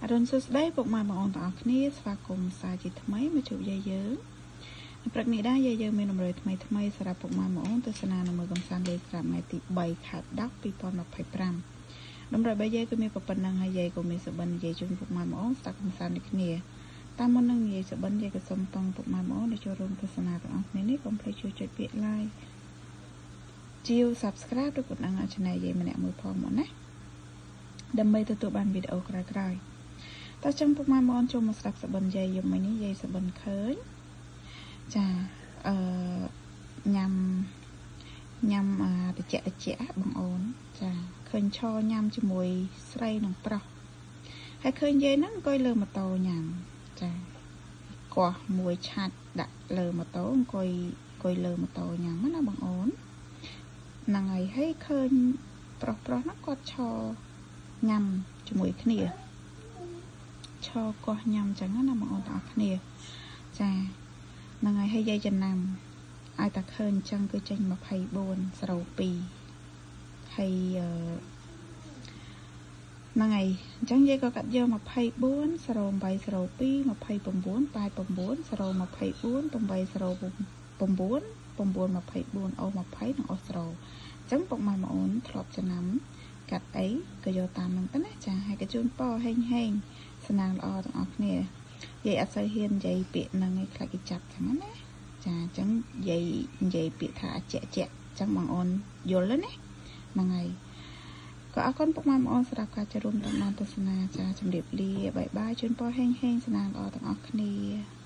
អរុណសួស្តីពុកម៉ែបងប្អូនទាំងអស់គ្នាស្វាគមន៍សាជាថ្មីមកជួបយាយយើងនៅព្រឹកនេះដែរយាយយើងមានតម្រុយថ្មីថ្មីសម្រាប់ពុកម៉ែបងប្អូនទស្សនានៅមើលកំសាន្តលេងស្រាប់ថ្ងៃទី3ខែ10 2025តម្រុយរបស់យាយគឺមានប៉ុណ្ណឹងហើយយាយក៏មានសុបិននិយាយជូនពុកម៉ែបងប្អូនស្ដាប់កំសាន្តដូចគ្នាតាមមុននឹងនិយាយសុបិនយាយក៏សូមតង់ពុកម៉ែបងប្អូនដែលចូលរួមទស្សនាទាំងអស់គ្នានេះកុំភ្លេចជួយចុចពាក្យ like ជាវ Subscribe ឬក៏ដឹងឲ្យ Channel យាយម្នាក់មួយផងមកណាដើម្បីទទួលបានវីដេអូក្រោយៗតើចឹងពុកម៉ែបងប្អូនចូលមកស្ដាប់សបិនយាយយប់មិញនេះយាយសបិនឃើញចាអឺញ៉ាំញ៉ាំអាតិចតិចបងអូនចាឃើញឈរញ៉ាំជាមួយស្រីនិងប្រុសហើយឃើញយាយហ្នឹងអង្គុយលើម៉ូតូញ៉ាំចាកោះមួយឆាច់ដាក់លើម៉ូតូអង្គុយអង្គុយលើម៉ូតូញ៉ាំណាបងអូនហ្នឹងហើយហើយឃើញប្រុសប្រុសហ្នឹងគាត់ឈរញ៉ាំជាមួយគ្នាឈរកោះញ៉ាំចឹងណាបងអូនទាំងអស់គ្នាចាហ្នឹងហើយហើយយាយចំណាំឲ្យតែឃើញចឹងគឺចេញ24 02ហើយអឺហ្នឹងហើយអញ្ចឹងយាយក៏កាត់យក24 08 02 29 89 024 809 924អូ20និងអូ0អញ្ចឹងពុកម៉ែបងអូនធ្លាប់ចំណាំកាត់អីក៏យកតាមនឹងទៅណាចាហើយក៏ជូនពរហេងហេងស្នាងល្អទាំងអស់គ្នាយាយអត់សូវហ៊ាននិយាយពាក្យហ្នឹងឯងខ្លាចគេចាប់ចឹងណាចាអញ្ចឹងយាយនិយាយពាក្យថាជាក់ជាក់អញ្ចឹងបងអូនយល់ទេណាហ្នឹងហើយក៏អរគុណពុកម៉ែបងអូនសម្រាប់ការចូលរួមតាមដានទស្សនាចាជម្រាបលា bye bye ជូនពរហេងហេងស្នាងល្អទាំងអស់គ្នា។